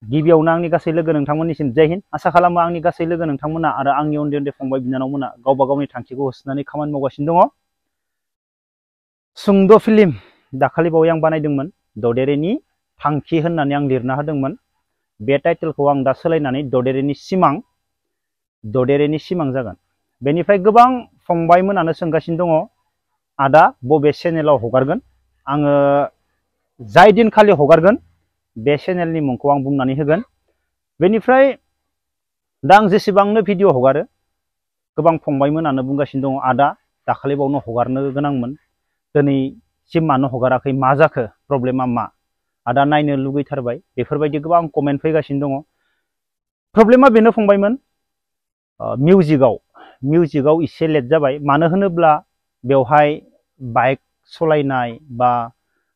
गिबियावनो आंनि गासै लोगो नोंथांमोननिसिम जय हिन्द। आसा खालामो आंनि गासै लोगो नोंथांमोना आरो आंनि उन्दै उन्दै फंबाय बिनानावमोना गावबा गावनि थांखिखौ होसोनानै खामानि मावगासिनो दङ। सुंद' फिल्म दाखालि बावै आं बानायदोंमोन, ददेरेनि थांखि होननानै आं लिरना होदोंमोन। बे टाइटेलखौ आं दा सोलायनानै ददेरेनि सिमां जागोन। बेनिफ्राय गोबां फंबायमोनानो सोंगासिनो दङ, आदा बबे चेनेलाव हगारगोन? आङो जाय दिनखालि हगारगोन बे चेनेलनि मुंखौ आं बुंनानै होगोन। बेनिफ्राय दा आं जेसेबांनो भिडिअ हगारो गोबां फंबायमोनानो बुंगासिनो दङ, आदा दाखालि बावनो हगारनो गोनांमोन, दिनैसिम मानो हगाराखै, मा जाखो, प्रब्लेमा मा? आदा नायनो लुगैथारबाय। बेफोरबायदि गोबां कमेन्ट फैगासिनो दङ। प्रब्लेमा बेनो फंबायमोन, मिउजिकआव एसे लेट जाबाय। मानो होनोब्ला बेवहाय बाइक सलायनाय बा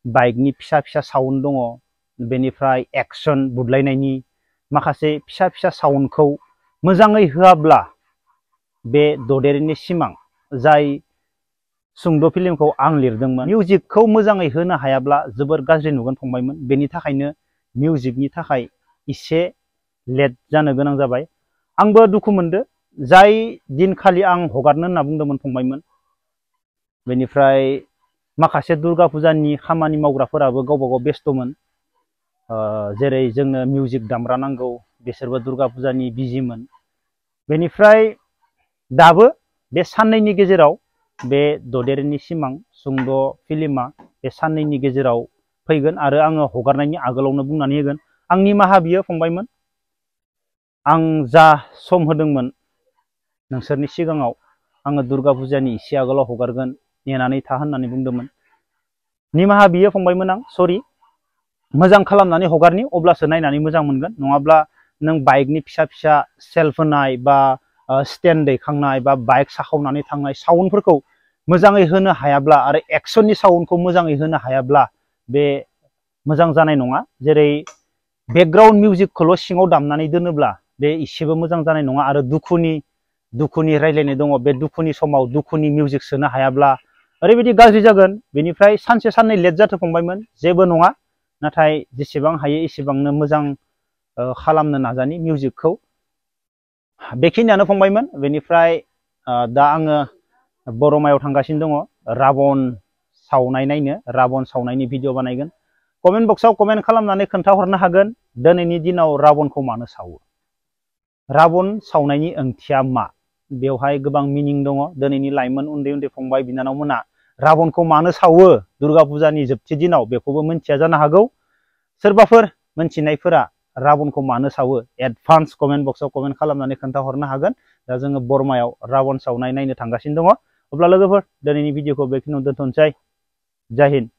बाइकनि फिसा फिसा साउन्ड दङ। बेनिफ्राय एक्सन बुदलायनायनि माखासे फिसा फिसा साउन्डखौ मोजाङै होआब्ला बे ददेरेनि सिमां जाय सुंद' फिल्मखौ आं लिरदोंमोन, मिउजिकखौ मोजाङै होनो हायाब्ला जोबोर गाज्रि नुगोन फंबायमोन। बेनि थाखायनो मिउजिकनि थाखाय एसे लेट जानो गोनां जाबाय। आंबो दुखु मोनदो, जाय दिनखालि आं हगारनो होनना बुंदोंमोन फंबायमोन। बेनिफ्राय माखासे दुर्गा फुजानि खामानि मावग्राफोराबो गावबा गाव बेस्थ'मोन। जेरै जोंनो मिउजिक दामग्रा नांगौ, बिसोरबो दुर्गा फुजानि बिजिमोन। बेनिफ्राय दाबो बे साननैनि गेजेराव बे ददेरेनि सिमां सुंद' फिल्मा बे साननैनि गेजेराव फैगोन आरो आङो हगारनायनि आगोलावनो बुंनानै होगोन। आं निमाहा बियो फंबायमोन, आं जा सम होदोंमोन नोंसोरनि सिगाङाव, आङो दुर्गा फुजानि एसे आगोलाव हगारगोन, नेनानै था होननानै बुंदोंमोन। निमाहा बियो फंबायमोन, आं सरि। मोजां खालामनानै हगारनि, अब्लासो नायनानै मोजां मोनगोन। नङाब्ला नों बाइकनि फिसा फिसा सेल्फ होनाय बा स्टेन्ड दैखांनाय बा बाइक साखावनानै थांनाय साउन्डफोरखौ मोजाङै होनो हायाब्ला आरो एक्सननि साउन्डखौ मोजाङै होनो हायाब्ला बे मोजां जानाय नङा। जेरै बेकग्राउन्ड मिउजिकखौल' सिङाव दामनानै दोनोब्ला बे एसेबो मोजां जानाय नङा। आरो दुखुनि रायज्लायनाय दङ, बे दुखुनि समाव दुखुनि मिउजिक सोनो हायाब्ला ओरैबायदि गाज्रि जागोन। बेनिफ्राय सानसे साननै लेट जाथो फंबायमोन, जेबो नङा। नाथाय जेसेबां हायो एसेबांनो मोजां खालामनो नाजानि मिउजिकखौ। बेखिनियानो फंबायमोन। बेनिफ्राय दा आङो बरमायाव थांगासिनो दङ, राबन सावनाय नायनो, राबन सावनायनि भिडिअ बानायगोन। कमेन्ट बक्सआव कमेन्ट खालामनानै खोन्थाहरनो हागोन दिनैनि दिनाव राबनखौ मानो सावो, राबन सावनायनि ओंथिया मा? बेवहाय गोबां मिनिं दङ। दिनैनि लाइमोन उन्दै उन्दै फंबाय बिनानावमोना राबनखौ मानो सावो दुर्गा फुजानि जोबथि दिनाव बेखौबो मिन्थिया जानो हागौ। सोरबाफोर मिन्थिनायफोरा राबनखौ मानो सावो एडभान्स कमेन्ट बक्सआव कमेन्ट खालामनानै खोन्थाहरनो हागोन। दा जोङो बरमायाव राबन सावनाय नायनो थांगासिनो दङ। अब्ला लोगोफोर दिनैनि भिडिअखौ बेखिनियाव दोनथ'नोसै। जय हिन्द।